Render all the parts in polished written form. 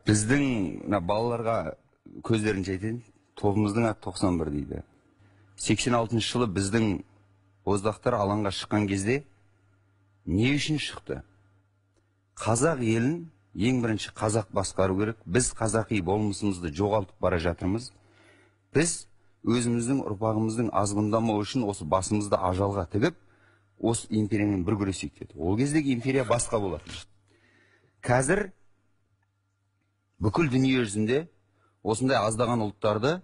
Біздің мына балаларға көздерінше айтайын, тобымыздың аты 91 дейді. 86 жылы біздің боздақтар алаңға шыққан кезде не үшін шықты? Қазақ елін ең бірінші қазақ басқару керек. Біз қазақи болмысымызды жоғалтып бара жатырмыз. Біз өзіміздің ұрпағымыздың азғындамауы үшін осы басымызды ажалға тігіп, осы империямен бір күресейік деді. Ол кездегі империя басқа болатын. Қазір бүкіл дүние жүзінде осындай аздаған ұлттарды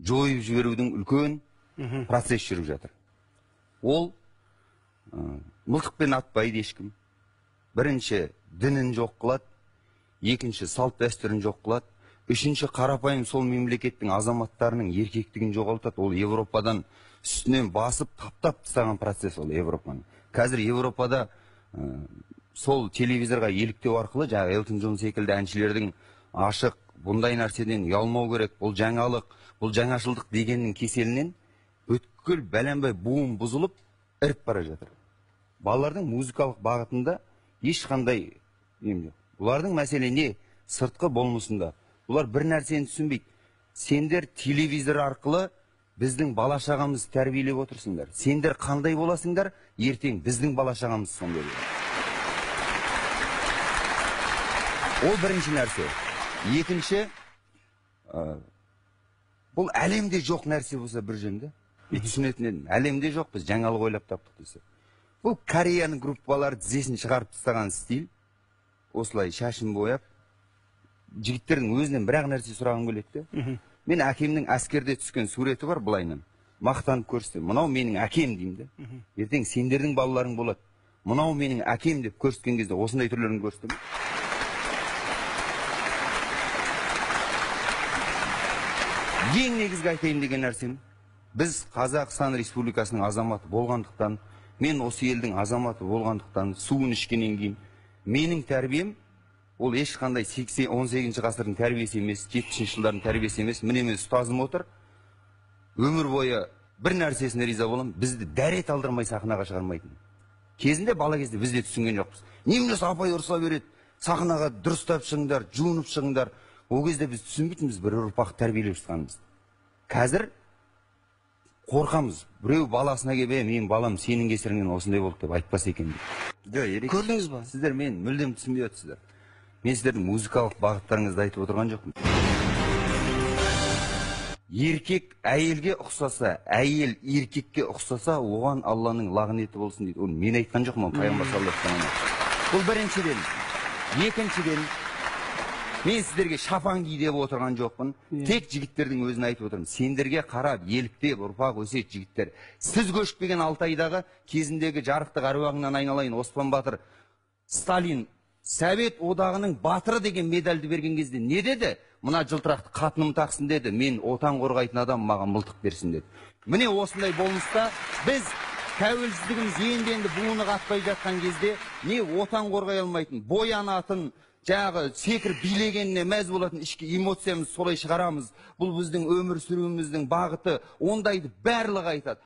жойып жіберудің үлкен процесс жүріп жатыр. Ол мылтықпен атпайды ешкім. Бірінші дінін жоқ қылады, екінші салт дәстүрін жоқ қылады, үшінші қарапайым сол мемлекеттің азаматтарының еркектігін жоғалтады. Ол Европадан үстінен басып таптап тастаған процесс ол Европаны. Қазір Европада сол телевизорға еліктеу арқылы жаңағы Элтон Джон секілді әншілердің ашық бұндай нәрседен ұялмау керек, бұл жаңалық, бұл жаңашылдық дегеннің кеселінен бүткіл бәленбай буын бұзылып іріп бара жатыр. Балалардың музыкалық бағытында ешқандай ем жоқ. Бұлардың мәселе не? Сыртқы болмысында. Бұлар бір нәрсені түсінбейді. Сендер телевизор арқылы біздің бала шағамызды тәрбиелеп отырсыңдар. Сендер қандай боласыңдар, ертең біздің бала шағамыз сондай болады. Ол бірінші нәрсе. Екінші, бұл әлемде жоқ нәрсе болса бір жөнді. Мен түсінетін едім. Әлемде жоқ, біз жаңалық ойлап таптық десе. Бұл Кореяның группалары тізесін шығарып тастаған стиль. Осылай шашын бояп, жігіттердің өзінен бір-ақ нәрсе сұрағым келеді де. Мен әкемнің әскерде түскен суреті бар былайынан. Мақтанып көрсетемін. Мынау менің әкем деймін де. Ертең сендердің балаларың болады. Мынау менің әкем деп көрсеткен кезде осындай түрлерін көрсетемін. Ең негізгі айтайын деген нәрсем, біз Қазақстан Республикасының азаматы болғандықтан, мен осы елдің азаматы болғандықтан, суын ішкеннен кейін менің тәрбием ол ешқандай 18 ғасырдың тәрбиесі емес, 70 жылдардың тәрбиесі емес. Міне мен ұстазым отыр. Өмір бойы бір нәрсесіне риза боламын, бізді дәрет алдырмай сахнаға шығармайтын. Кезінде бала кезде біз де түсінген жоқпыз. Немене апай ұрса береді, сахнаға дұрыстап шығыңдар, жуынып шығыңдар. Ол кезде біз түсінбейтінбіз, бір ұрпақ тәрбиелеп жатқанымызды. Қазір қорқамыз. Біреу баласына келіп, менің балам сенің кесіріңнен осындай болды деп айтпас екен деп. Көрдіңіз ба? Сіздер мен мүлдем түсінбей отырсыздар. Мен сіздердің музыкалық бағыттарыңызды айтып отырған жоқпын. Еркек әйелге ұқсаса, әйел еркекке ұқсаса, оған Алланың лағнеті болсын дейді. Оны мен айтқан жоқпын, пайғамбар саллаллаху алейхи вассалам. Бұл біріншіден. Екіншіден, мен сіздерге шапан ки деп отырған жоқпын. Тек жігіттердің өзін айтып отырмын. Сендерге қарап, еліктеп, ұрпақ өседі жігіттер. Сіз көшіп келген Алтайдағы кезіндегі жарықтық әруағыңнан айналайын Оспан батыр, Сталин Совет одағының батыры деген медальді берген кезде не деді? Мына жылтырақты қатыным тақсын деді. Мен отан қорғайтын адам, маған мылтық берсін деді. Міне осындай болмыста біз тәуелсіздігіміз енді-енді буыны қатпай жатқан кезде не отан қорғай алмайтын, боянатын, жаңағы секіріп билегеніне мәз болатын ішкі эмоциямызды солай шығарамыз. Бұл біздің өмір сүруіміздің бағыты. Ондайды барлығы айтады.